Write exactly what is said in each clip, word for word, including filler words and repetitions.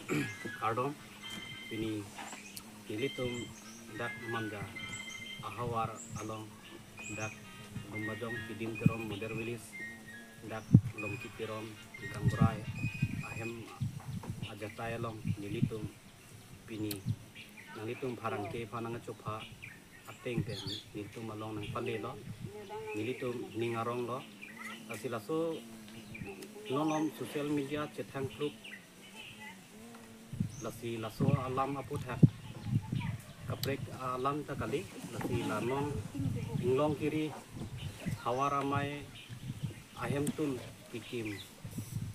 Kardom, pini nelitum dak Manja ahavar along dak Lumbajong Kidim Teron Model Village, dak Longki Teron Gaonbura ahem ajatai along nelitum pini nanglitum pherangke aphan nangchopha ateng pen nelitum along nangpalelo, nelitum ning aronglo. Lasi laso non om social media chethang kluk, lasi laso alam aphuthak kaprek alam ta kali, lasi la non Inglong Kiri Havar Amei ahemtun kikim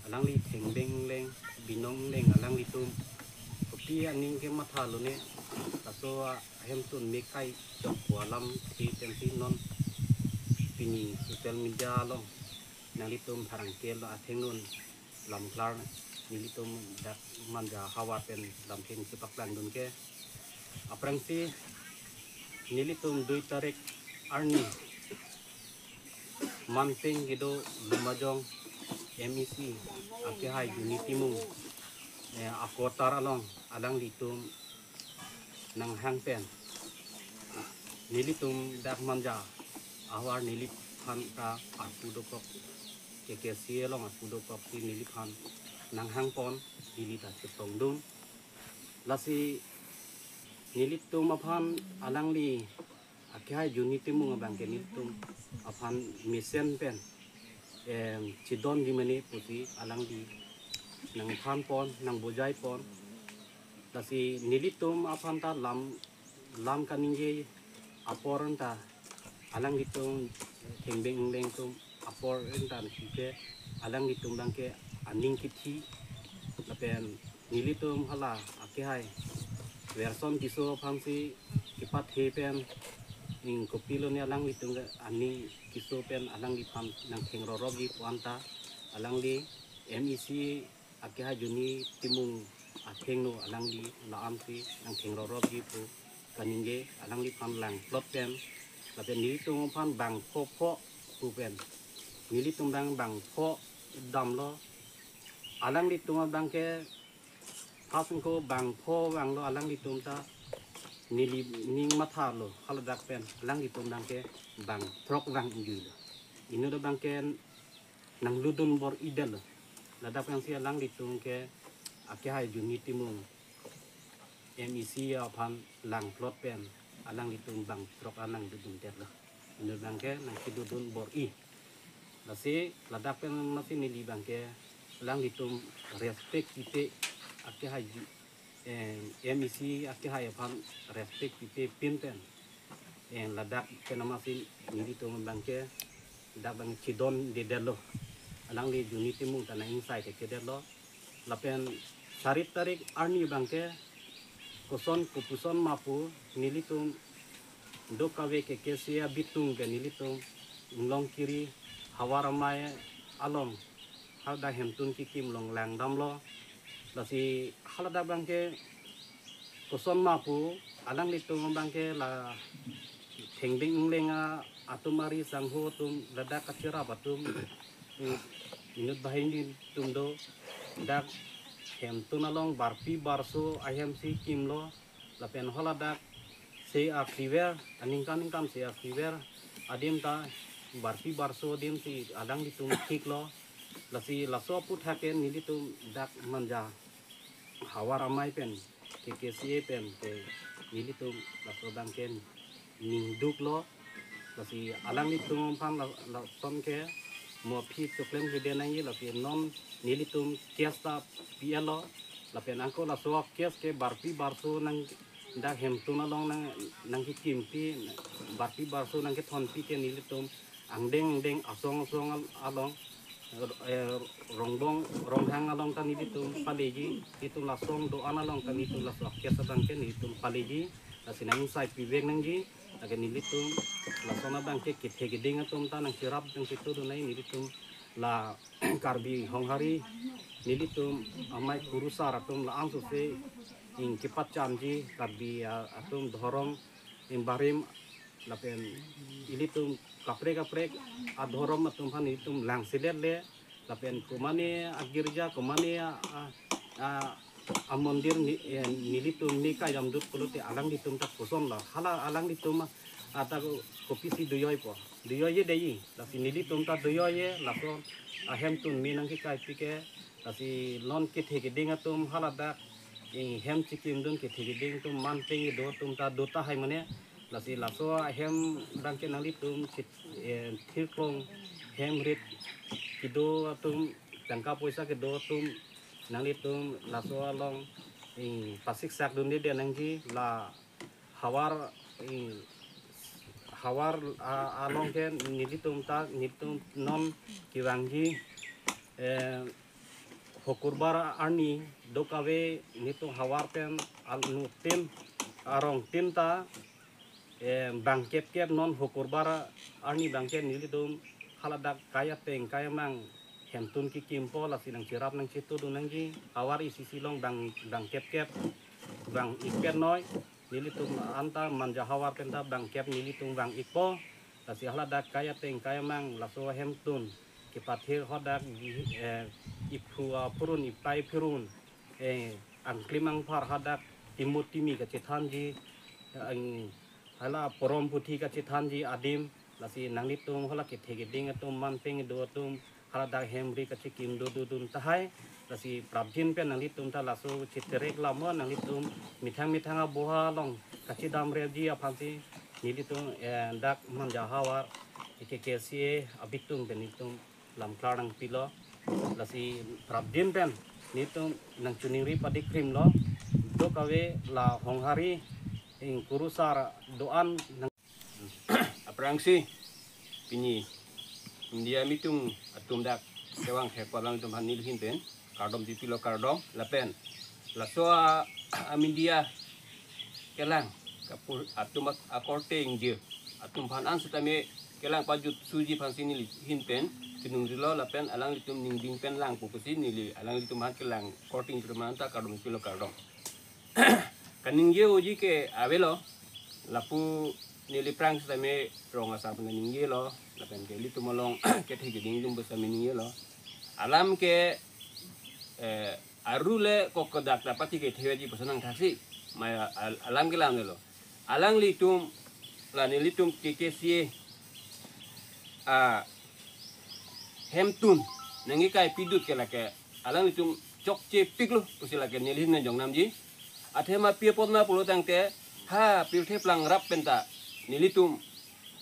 alangli Thengbeng Engleng, Binong Engleng alanglitum kopi aning kematha lone, laso ahemtun me kai chokpo alam si pensi non pini social media along nanglitum pherangke lo athengno lamklar nelitum dak Manja havar pen lamthe chepaklangdun ke. Aphrangsi nelitum dui tarik arni Manpeng kedo Lumbajong M E C akehai Juni Timung, eh, a-quarter along alanglitum nanghang pen nelitum dak Manja ahavar neliphan ta arpu dokok, K K C A along arpu dokok si neliphan nanghang pon, neli ta chetongdun. Lasi nelitum aphan alangli akehai Juni Timung abang ke nelitum aphan mesen pen, em, chedonji mene pusi alangli nangthan pon, nangbujai pon. Lasi nelitum aphan ta lam, lam kaningje apor anta alanglitum Thengbeng Engleng atum apor anta nangkike alanglitum abang ke aning kithi, lapen nelitum hala akehai Werson Tisso aphansi kepathe pen, ning kopilo ne alanglitum aning keso pen alangliphan nangthengrorokji pu anta alangli M E C akehai Juni Timung athengno alangli la-ansi nangthengrorokji pu kaningje, alangliphan langplot pen, lapen nelitum aphan bangpho pho pu pen nelitum abang bangpho damlo. Alanglitum abang ke phasengko bangpho vanglo, alanglitum ta neli ning mathalo, haladak pen alanglitum abang ke bangthrok vangjuilo. Inut abang ke nanglutdun bor-idetlo. Ladak pensi alanglitum ke akehai Juni Timung M E C aphan langplot pen alanglitum bangthrok an nanglutdundetlo. Inut abang ke nangkelutdun bor-i. Lasi ladak pen masi neli abang ke alanglitum respect pipe, akehai Ju-, eh, M E C akehai aphan respect pipe pin pen, eh, ladak pen masi nelitum abang ke dak abang chedondedetlo. Alangli Juni Timung ta nang-ingsai thekthe detlo. Lapen sari tarik arni abang ke koson kopuson ma pu nelitum dokave K K C A abitung ke nelitum Inglong Kiri Havar Amei along haladak hemtun kikim along langdamlo. Lasi haladak abang ke koson ma pu alanglitum abang ke la Thengbeng Engleng atum ari sangho atum ladak kachirap atum, eh, inut banghini atum do, dak hemtun along barpi barso ahemsi kimlo, lapen haladak se akriver, aningkan ningkan se akriver adim ta barpi barso adim si alanglitum thiklo. Lasi laso aphuthak ke nelitum dak Manja Havar Amei pen, K K C A pen ke nelitum laso abang ke ningduklo. Lasi alanglitum aphan la, lason ke mo aphi choklemkle nangji, lasi non nelitum case ta pi-etlo. Lapen angko laso case ke barpi barso nang dak hemtun along nang, nangkikimpi, barpi barso nangkethonpi ke nelitum angdeng angdeng asong asong al-, along, eh, Rongbong Ronghang along ta nelitum paleji, itum laso do-an along ta nelitum laso case abang ke nelitum paleji, lasi nang-ingsai pivek nangji. Lake nelitum lason abang ke kethe keding atum ta nangcherap nangchetudun nai, nelitum la Karbi Honghari, nelitum amei kurusar atum la-an sose ing kepachanji, Karbi, ah, atum dhorom ing barim, lapen ilitum kaprek kaprek adhorom atum aphan ilitum langselet le, lapen komane agirja, komane a, a, a, amondir ni, eh, nelitum ne kajamdut pulote alanglitum ta kosonlo. Hala alanglitum ata kopisi dojoipo. Dojoiye dei. Lasi nelitum ta dojoiye laso ahemtun me nangkikaipik ke. Lasi non kethe keding atum haladak, eh, hem chikimdun kethe keding atum manpeng do atum ta do tahai mane. Lasi laso ahem abangke nanglitum chit, eh, thirklong hem rit kedo atum, tangka poisa kedo atum, nanglitum laso along, eh, pasiksak dunde nangji. La havar, eh, havar, ah, along ke nelitum ta, nelitum non kevangji, eh, Hokurbar arni dokave nelitum havar pen al-, nutin arongtin ta, eh, bang kep kep non Hokurbar arni abangke nelitum haladak kai ateng kai amang hemtun kekimpo. Lasi nangcherap nangchetudun nangji, havar isi isi along bang, bang kep kep, bang ik pet noi. Nelitum anta Manja havar pen ta bang kep nelitum bang ikpo. Lasi haladak kai ateng kai amang laso hemtun kepathir hadak, eh, iphu aphurun, ipai phurun, eh, angklim angphar hadak timut timi kachethanji, eh, ang-, hala porom puthi kachethanji adim. Lasi nanglitum hala kethe keding atum manpeng do atum haladak hem rit kachikim dododun tahai. Lasi prapjin pen nanglitum ta laso chiterek lamo nanglitum methang methang aboha along kachidamreji aphansi nelitum, eh, dak Manja havar K K C A abitung pen nelitum lamklar nangpilo. Lasi prapjin pen nelitum nangchiningri padikrimlo. Dokave la Honghari, ing kurusar do-an nang- Aphrangsi pini India mitung atum dak kevang thek alanglitum aphan nelihin pen kardom chipilo, kardom. Lapen laso a, a media kelang kapur atum ak-, akorte ingjir atum aphan an setame kelang pajutsuji aphansi nelihin pen chiningri lo, lapen alanglitum ningding pen langpo pusi neli alanglitum aphan kelang korte ingjir aphan ta kardom chipilo, kardom. Kaningje-oji ke avelo, lapu neli aphrang setame rong asar pen ningjelo, lapen ke ilitum along kethe keding atum pu setame ningjelo. Alam ke, eh, aru le kokodak dapat ti kethe ji pu setame nangthaksi. Maya al-, alam ke lam lo. Alanglitum, la nelitum K K C A, ah, hemtun nangkekai pidut ke lake alanglitum chokche piklo pusi lake nelihin nangjongnamji. Athema pi apot ma pulo tangte, ha pirthe plang rap penta nelitum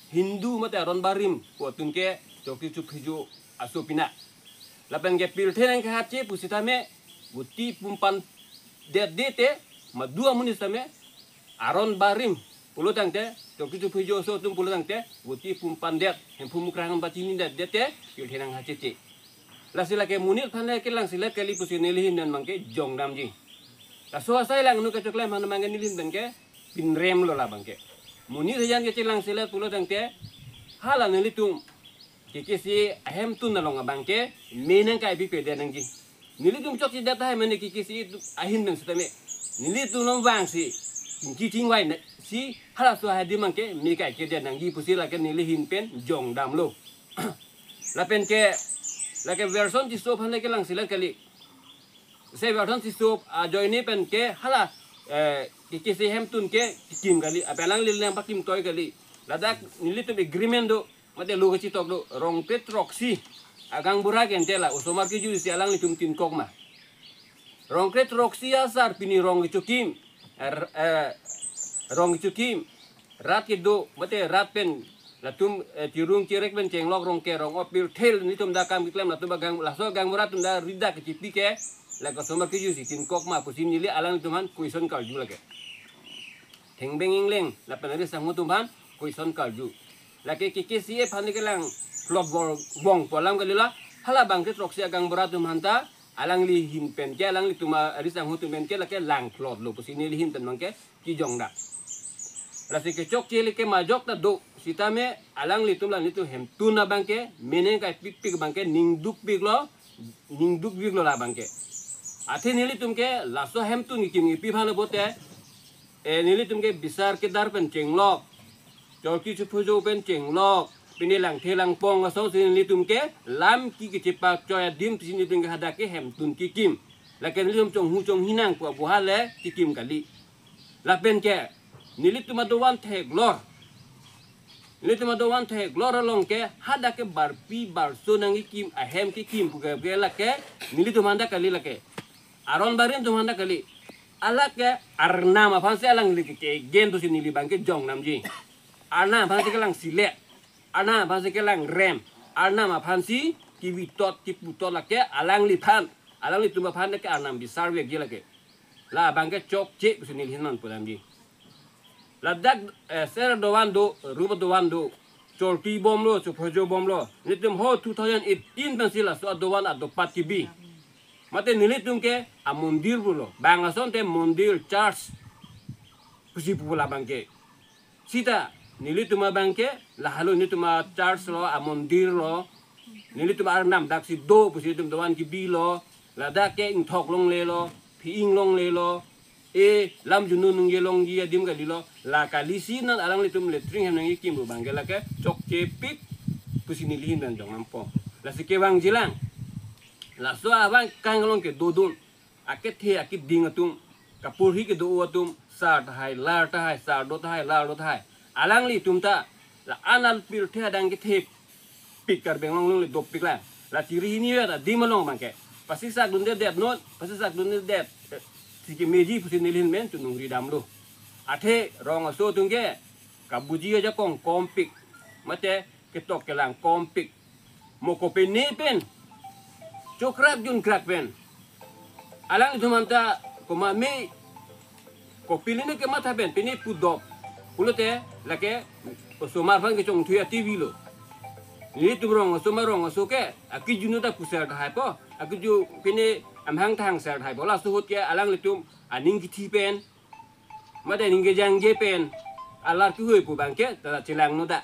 Hindu mate aron barim pu atum ke Chokri Chophojo aso pina. Lapen ke pirthe nangkehatche pusitame guti pumpan det dete, madu amonit tame aron barim pulo tangte, Chokri Chophojo aso atum pulo tangte guti pumpan det, Hemphu Mukrang pachini det dete, pirthe nanghatcheche. Lasi lake monit aphan le kelangselet kali pusi nelihin pen abangke jongnamji. Laso asai langno kachoklem aphan abangke nelihin pen ke pinrem lo la abangke. Monit hajan ke chelangselet pulo tangte, hala nelitum K K C A ahemtun along abangke me nangkaipi pedet nangji. Nelitum chokche det tahai mane K K C A tu ahin pen setame nelitum non vangsi chingki chingvai na si halaso adim abangke me kaikedet nangji pusi lake nelihin pen jongdamlo. Lapen ke lake Welson Tisso aphan le kelangselet kali. Se Welson Tisso ajoine pen ke hala, eh, K K C A ahemtun ke kim kali. Apelang lil nang pakim toi kali. Ladak nelitum agreement do, mate lo kachitok do, rong kre throksi agang bura kente la osomar kejui si alanglitum tin kok ma. Rong kre throksi asar pini rong kechokim, er, eh, rong kechokim, rat kedo, mate rat pen latum, eh, tirung tirek pen chenglok rong ke rong opil thel nelitum da kam keklem latum agang, laso agang bura atum da ridak kechipi ke, lake osomar kejui si tin kok ma pusi neli alanglitum aphan question karju lake. Thengbeng ingleng lapen ari sangho atum aphan question karju. Lake K K C A aphan le kelang plot bor bong pu alam kali la, hala bang kre throksi agang bura atum aphan ta alanglihin pen ke alanglitum ari sangho atum pen ke lake lang plot lo pusi nelihin pen abangke kejongdak. Lasi kechokche le ke majok ta do, sitame alanglitum, alanglitum hemtun abangke me nangkaipi pik abangke ningduk piklo, ningduk piklo la abangke. Athe nelitum ke laso hemtun kekim kepi aphan lo pote, eh, nelitum ke bisar kedar pen chenglok, Chokri Chophojo pen chenglok, pini Langthe Langpong asong si nelitum ke lam ke kechepachoi adim si nelitum ke hadak ke hemtun kekim. Lake nelitum chonghu chonghi nang pu abuha le kekim kali. Lapen ke nelitum adovan theklor. Nelitum adovan theklor along ke hadak ke barpi barso nangkekim ahem kekim pu ke lake nelitum aphan ta kali lake. Aron barim atum aphan ta kali. Alake arnam aphan si alangli ke kegen pusi neli abang ke jong namji. Arnam aphan si kelang silet. Arnam aphan si kelang rem. Arnam aphan si kevitot keputot lake alangliphan. Alanglitum aphan ke arnam bisar vekji lake. La abang ke chokche pusi neli ahin non pu damji. Ladak eh, ser dovan do, rup dovan do. Cholti bomlo, chophojo bomlo. Nelitum ho two thousand eighteen pensi laso adovan adopat kebi. Mate nelitum ke amondir pulo. Bang asonte mondir church pusi pu la abang ke. Sita nelitum abang ke lahelo nelitum achurch lo, amondir lo. Nelitum arnam daksi do pusi nelitum dovan kebilo. Ladak ke ingthok longlelo, phi-ing longlelo. E lam junu nungje longji adim kalilo. La kali si non alanglitum latrine hem nangkekim pu abang ke lake chokchepik pusi neli ahin pen jong nampo. Lasi kevangjilang. Laso abang kang along kedodun. Akethe akeding atum, kapurhi kedo atum, sar tahai, lar tahai, sar do tahai, lar do tahai. Alanglitum ta la-an apirthe adang kethepik, Karbi Anglong along le dopik lang. La chiri hini ya ta adim along abang ke. Pasiksak dundedet non, pasiksak dundedet. Eh, si kemeji pusi neli ahin pen chonghongri damlo. Athe rong aso atum ke kabuji ajakong kompik. Mate ketok kelang kompik. Mo kopine pen. Chokrak junkrak pen. Alanglitum aphan ta komat me kopi lene kematha pen pine pudop. Pulote lake osomar aphan kechongthui ati avelo. Nelitum rong osomar rong aso ke akejunu ta puser tahai po. Akeju pine amahang thang ser tahai po. Laso ahut ke alanglitum aning kithi pen. Mate aning kejangje pen alar kehui pu abang ke ta chelang noda.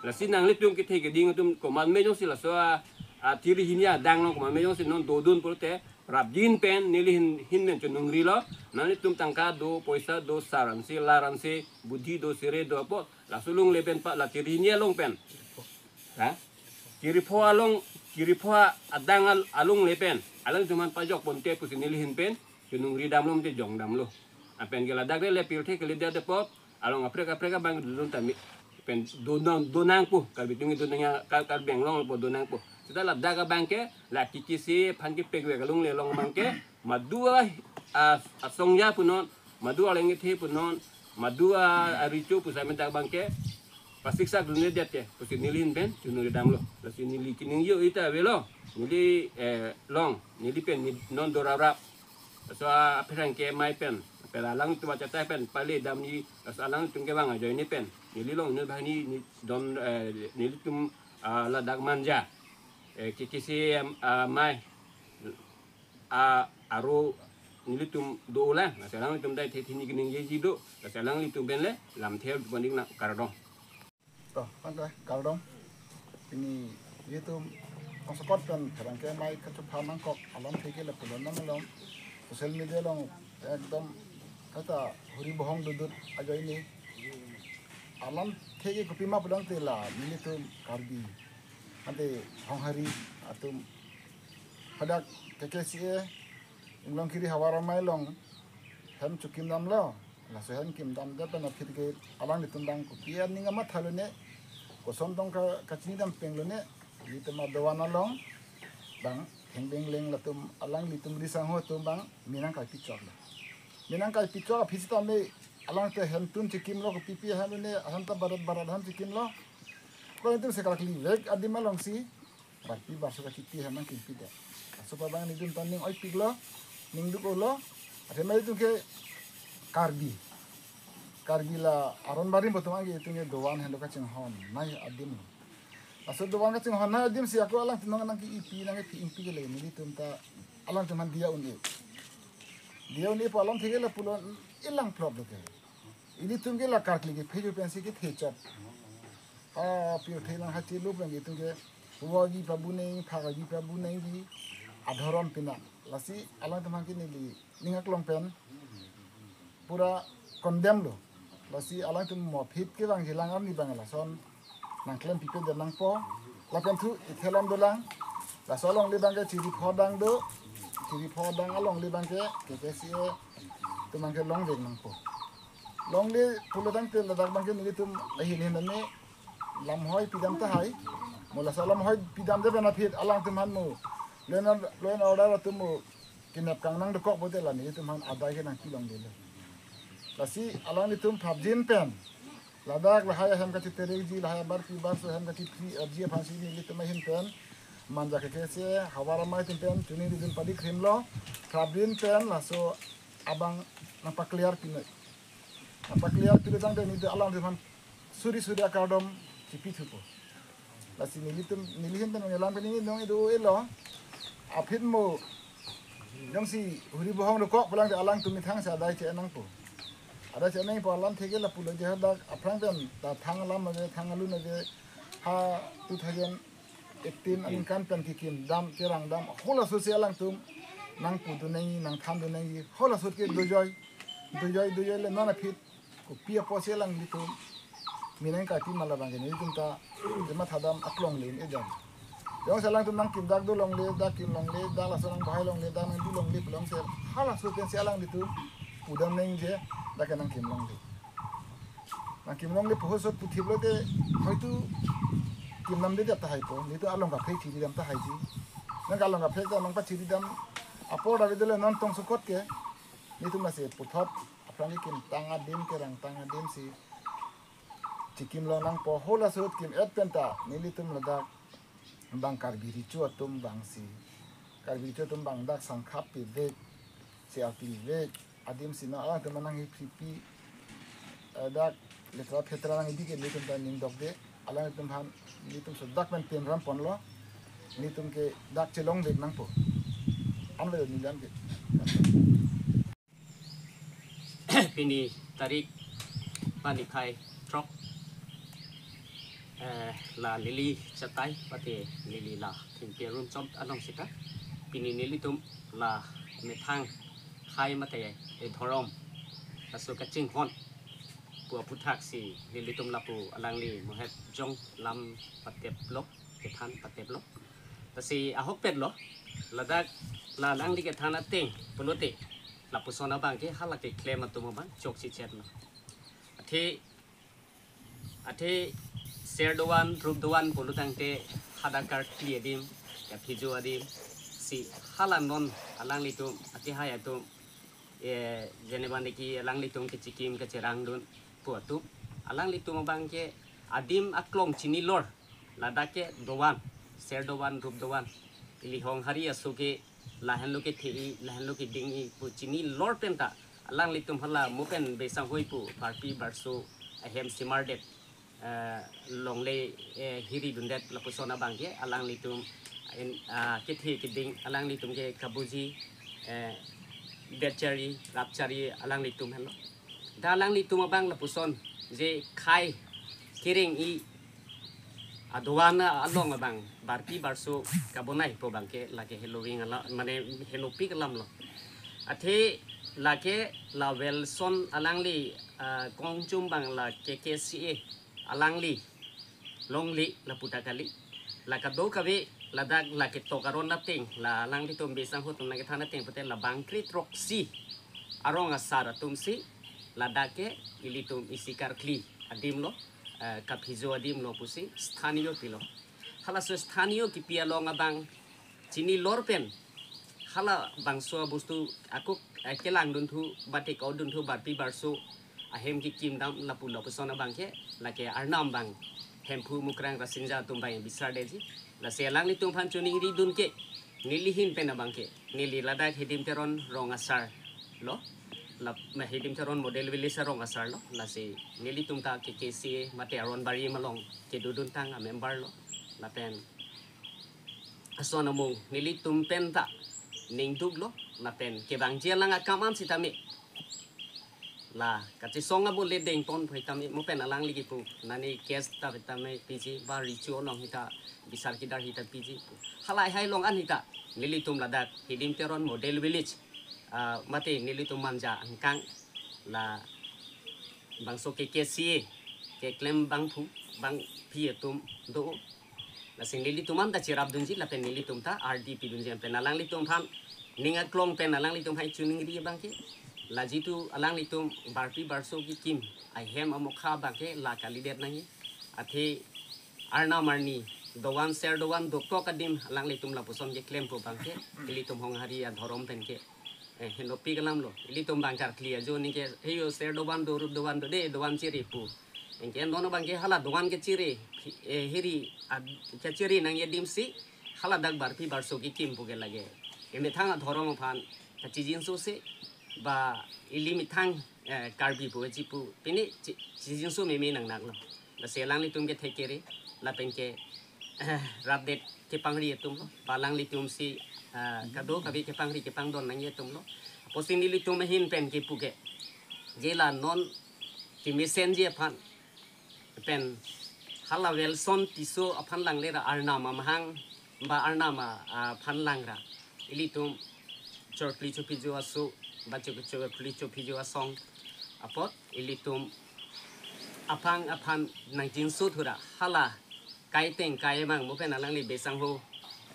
Lasi nanglitum kethe keding atum komat me jongsi laso a, achiri hini adang along komat me jongsi non dodun pulote rapjin pen neli ahin, ahin pen chonghongri lo. Nanglitum tangka do, poisa do, sar ansi, lar ansi, budhi do, sere do apot. Laso alongle pen pa la chiri hini along pen. Ha? Chiri pho along, chiri pho adang al-, alongle pen. Alanglitum aphan pajok ponte pusi neli ahin pen chonghongri damlo mate jong damlo. Lapen ke ladak le pirthe kalidet apot along kaprek kaprek abang dodun tame. Pen dodun, dodun nangpo, Karbi atum dodun nang, Kar-, Karbi Anglong po dodun nangpo. Seta ladak abang ke la kikisi aphan kepek vek alongle along abang ke madu a, a, asongja punon, madu aleng kethe punon, madu a, aricho pusi amen dak abang ke pasiksak dundedet ke pusi neli ahin pen chonghongri damlo. Lasi neli keningje ita avelo. Neli eh, long, neli pen ni non do raprap. Laso apherangke amei pen, pen alangtum achatai pen pale damji. Laso alangtum kevang ajoine pen neli long neli banghini, ni don eh, nelitum ah, ladak manja. Eh, kikisi em, ah, amei a, aro nelitum do lang. Lasi alanglitum dai the thini keningjeji do. Lasi alanglitum pen le lamthe pon-ik nang, kardom. To, tangka, kardom. Pini ilitum kongsokot pen pherangke amei kachupha nangkok alamthe ke lapulo nanglo. Social media along ekdom kata huri bohong dudut ajoine. Alamthe ke kopima pudang te la nelitum Karbi. Ante Honghari atum hadak K K C A Inglongkiri havar amei along hem chokim damlo. Laso hem kim damdet pen aphi ke alanglitum abang kopi aning amatha lone, koson tong ka, kachini dam peng lone, ilitum adovan along abang thengbengleng latum alanglitum risangho atum abang me nangkaipi choklo. Me nangkaipi chok aphi sitame alangte hemtun chikimlo, kopipi hem lone, ahem ta barat barat hem chikimlo. Ko ilitum se karkli vek adim alongsi barpi barso kachipi hem nangkimpidet. Laso pa abang nelitum ta ning oipiklo, ning duk-olo. Athema itum ke Karbi. Karbi la aron barim atum abang ke itum ke dovan henlo kachinghon nai adim lo. Laso dovan kachinghon nai adim si ako alangtum nang nangke-ipi nangkephi-ingpi ke le nelitum ta alangtum aphan diya un-e. Diya un-e pu alamthe ke lapulo, ilang plop lo ke. Ilitum ke la karkli kepheju pensi kethe chot. A, pirthe lang hachi lo pen itum ke vo agi pabuneng, phak agi pabunengji adhorom pina. Lasi alangtum aphan ke neli ning aklong pen pura condemn lo. Lasi alangtum mo phit kevangjilang arni abang lason nangklempipedet nangpo. Lapen thu ithe alam dolang. Laso alongle abang ke chiri pho adang do. Siri pho adang alongle abangke, K K C A atum abangke longvek nangpo. Longle pulo tangte ladak abangke nelitum ahin ahin tame lamhoi pidam tahai. Mo laso lamhoi pidamde pen aphi alangtum aphan mo law and, law and order atum mo kinep kangnang dokok pulote la nelitum aphan adai ke nangpi longle lo. Lasi alanglitum prapjin pen ladak lahai ahem kachiterekji, lahai abarpi abarso ahem kachipri-, eh, ji aphansi nelitum ahin pen, Manja K K C A havar amei atum pen choningridun padi krim lo, prapjin pen laso abang nangpa-clear pinoi. Nangpa-clear pilo tangte nelitum alangtum aphan suri suri akardom chipithupo. Lasi nelitum, neli ahin pen nangkelang pen neli nong idu elo. Aphi mo jongsi huri bohong dokok pulo tangte alangtum methang si adai che-en nangpo. Adai che-en nangpo alam theke lapulo je hadak aphrang pen ta thang alam ave, thang alun ave, ha two thousand eighteen aningkan pen kekim dam, cherang dam, halaso si alangtum nangpudun nangji, nangthandun nangji, halaso ke dojoi, dojoi, dojoi le non aphi kopi apotsi alanglitum mi nangkaipi ma labangke nelitum ta jema thadam aklong le-en-e dam. Jongsi alangtum nangkim dak dolongle, dak kimlongle, dak laso nangbahai longle, dak nangdilongle pulo tangte halaso pensi alanglitum pudam nangji, dak ke nangkim longle. Nangkim longle pu halaso puthip lote hoitu kimnamde dam tahaipo, nelitum along kaprek chiridam tahaiji. Nang along kaprek ta nangpachiridam apor avedetlo, non tongsokot ke nelitum lasi puthot aphrang kekim tang adim, kerang tang adim si chikim long nangpo. Halaso ahut kim-et pen ta nelitum ladak bang Karbi Recho atum abangsi, Karbi Recho atum abang dak sangkhap pivek, C R P vek adim si non alangtum nanghi phripi, eh, dak letra phetra nangji ke nelitum ta ning dokde, alangtum aphan nelitum so dak pen pinram ponlo, nelitum ke dak chelongvek nangpo. Anlo nelitum ke. Pini tarik panikhai throk, eh, la neli chatai pate neli la thengpi arum chom along sita. Pini nelitum la methang khei mate, eh, dhorom laso kachinghon pu aphuthak si nelitum lapu alangli mohet jong lam pateplo, kethan pateplo. Lasi ahokpetlo, ladak la alangli kethan ateng pulote lapuson abangke hala keklem atum abang chokchichetlo. Athe, athe ser dovan, rup dovan pulo tangte hadak karkli adim, kaphijo adim si hala non alanglitum, athe hai atum, eh, jeneba neki alanglitum kechikim kecherangdun pu atum, alanglitum abangke adim aklong chinilor, ladak ke dovan, ser dovan, rup dovan, ili Honghari aso ke lahenlo kethe-i, lahenlo keding-i pu chinilor pen ta alanglitum hala mo pen besang hoi pu barpi barso ahem simardet, eh, longle, eh, hiridundet lapuson abangke alanglitum in, ah, kethe keding alanglitum ke kabuji, eh, detchari, rapchari alanglitum henlo. Dak alanglitum abang lapuson je khei kereng-i adovan along abang barpi barso kabonai pu abangke lake heloving ala, mane helopik alamlo. Athe lake la Wilson alangli, ah, kongchum abang la K K C A alangli longle lapu ta kali. La kadokave ladak la ketok aron ateng, la alanglitum besang hut atum nangkethan ateng pute la bangkre throksi arong asar atum si ladak ke ilitum isi karkli adim lo, eh, kaphijo adim lo pusi sthaniyo pilo. Halaso sthaniyo kipi along abang chinilor pen hala bangso abostu ako, eh, kelangdunthu, batik adunthu, barpi barso ahem kekim dam lapu lapuson abangke lake arnam abang Hemphu, Mukrang, Rasinja atum abang bisardetji. Lasi alanglitum aphan choningridun ke neli ahin pen abangke neli ladak Hidim Teron rong asar lo, la, ma Hidim Teron model village arong asar lo. Lasi nelitum ta K K C A mate aron bari malong kedoduntang amember lo. Lapen ason amung nelitum pen ta ningduk lo, lapen kevangji alang akam an sitame la kachesong abo le dengpon pho sitame mo pen alangli kipu nani case ta sitame piji ba Recho along sita bisar kidar sita piji pu. Halahai along an sita nelitum ladak Hidim Teron model village, ah, mate nelitum Manja angkang la bangso K K C A keklem bangphu bangphi atum do. Lasi nelitum an ta cherapdunji lapen nelitum ta R D pidunji, lapen alanglitum aphan Ning aklong pen alanglitum hai choningri abangke, la jitu alanglitum barpi barso kekim ahem amokha abangke la kalidet nangji. Athe arnam arni dovan ser dovan dokok adim alanglitum lapuson keklempo abangke, ilitum Honghari adhorom penke, eh, henopik alamlo. Ilitum bang karkli ajo ningke, heyo ser dovan do, rup dovan do de, dovan chiri pu. Anke non abangke hala dovan kechiri, eh, hiri ad-, kechiri nangji adimsi, hala dak barpi barso kekim puke lake emethang adhorom aphan kachijinso si, ba ili methang, eh, Karbi pu chipu pini chi-, chijinso meme nangnaklo. Lasi alanglitum kethek kere lapenke, eh, rapdet kepangri atumlo, ba alanglitumsi, eh, kadokave kepangri kepangdon nangji atumlo. Apotsi nelitum ahin pen kepuke, je la non kemesenji aphan pen hala Wilson Tisso aphan langle ra, arnam amahang ba arnam a, aphan lang ra, ilitum chorkli chophijo aso ba chok-, chorkli chophijo asong apot ilitum aphang aphan nangjinso thura, hala kaiteng kaimang mo pen alangli besang ho,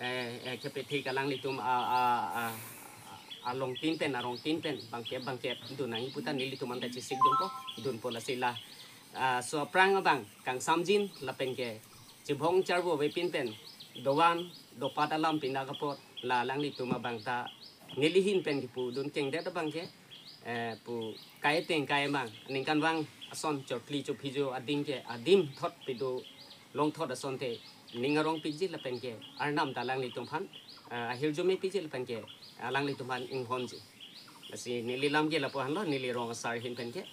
eh, eh, kepethek alanglitum a, a, a, a, alongtin pen, arongtin pen bangkep bangkep dun nangji pu ta nelitum anta chesik dunpo, dunpo lasi la, ah, laso aphrang abang kangsamjin lapenke chibong charbo avepin pen dovan dopat alam pindak apot la alanglitum abang ta neli ahin pen kepudun kengdet abangke, eh, pu kaiteng kaimang ningkanvang ason chorkli chophijo ading ke adim thot pido longthot asonte ning arongpikji lapenke arnam ta alanglitum aphan, eh, ahirjume pikji lapenke alanglitum aphan inghonji. Lasi neli lam ke lapu-anlo, neli rong asar ahin penke.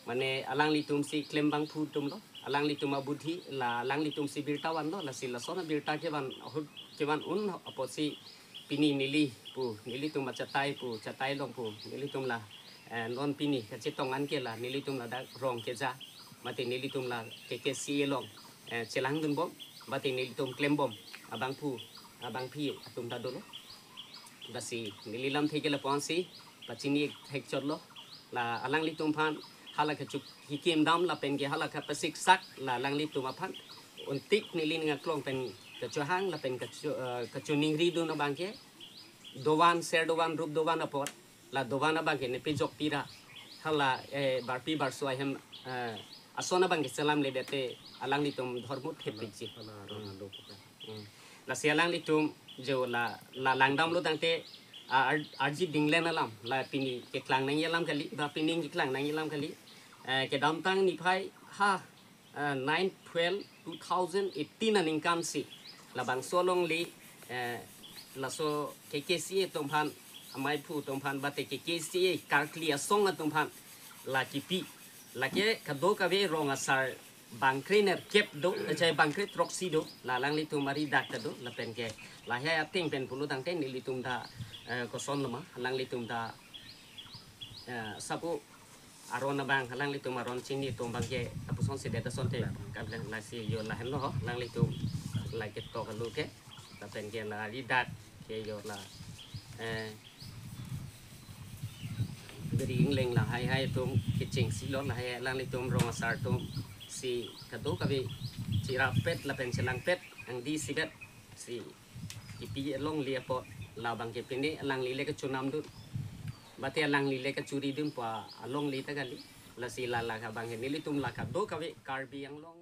Mane alanglitumsi klem abangphu atumlo, alanglitum abudhi, la alanglitumsi birta vanlo, lasi lason abirta kevan ahut kevan un apotsi pini neli pu, nelitum achatai pu, chatai along pu, nelitum la, eh, non pini kachetong an ke la nelitum ladak rong keja, mate nelitum la K K C A along, eh, chelangdunbom, mate nelitum klembom abangphu abangphi atum ta dolo. Lasi neli lamthe ke lapu-ansi pachini thekchotlo. La alanglitum aphan hala kachuk hikim dam lapenke hala kapasiksak la alanglitum aphan untik neli ning aklong pen kachohang lapen kacho, eh, kachoningri dun abangke dovan ser dovan rup dovan apot la dovan abangke nepejokpi ra hala, eh, barpi barso ahem, eh, ason abangke selamledetde alanglitum dhormo thepikji. Hala rong alo puka. Hmm. Lasi alanglitum jo la, la langdamlo tangte, ah, ar-, arji dinglen alam, la pini keklang nangji alam kali, ba pini keklang nangji alam kali. Eh, kedamtang niphai ha, eh, nine twelve two thousand eighteen aningkansi labangso alongle, eh, laso K K C A atum aphan, amaiphu atum aphan, bate K K C A karkli asong atum aphan la kipi. Lake kadokave rong asar bangkre nerkep do, achai bangkre throksi do, la alanglitum ari dak ta do, lapenke lahai ateng pen pulo tangte nelitum ta, eh, koson loma, alanglitum ta, eh, sapu aron abang, alanglitum aron chini atum abangke apusonsi det asonte, kablang lasi yo lahenlo ho, alanglitum lake tok alu ke, lapenke la ari dak ke yo la, eh, beri ingleng lahai hai atum kechengsi lo, lahai alanglitum rong asar atumsi kadokave chirapet lapen chelangpet angdi sibet si kipi alongle apot labangke pini alangli le kachonamdun, bate alangli le kachuridun pu alongle ta kali. Lasi la la abangke nelitum la kadokave Karbi Anglong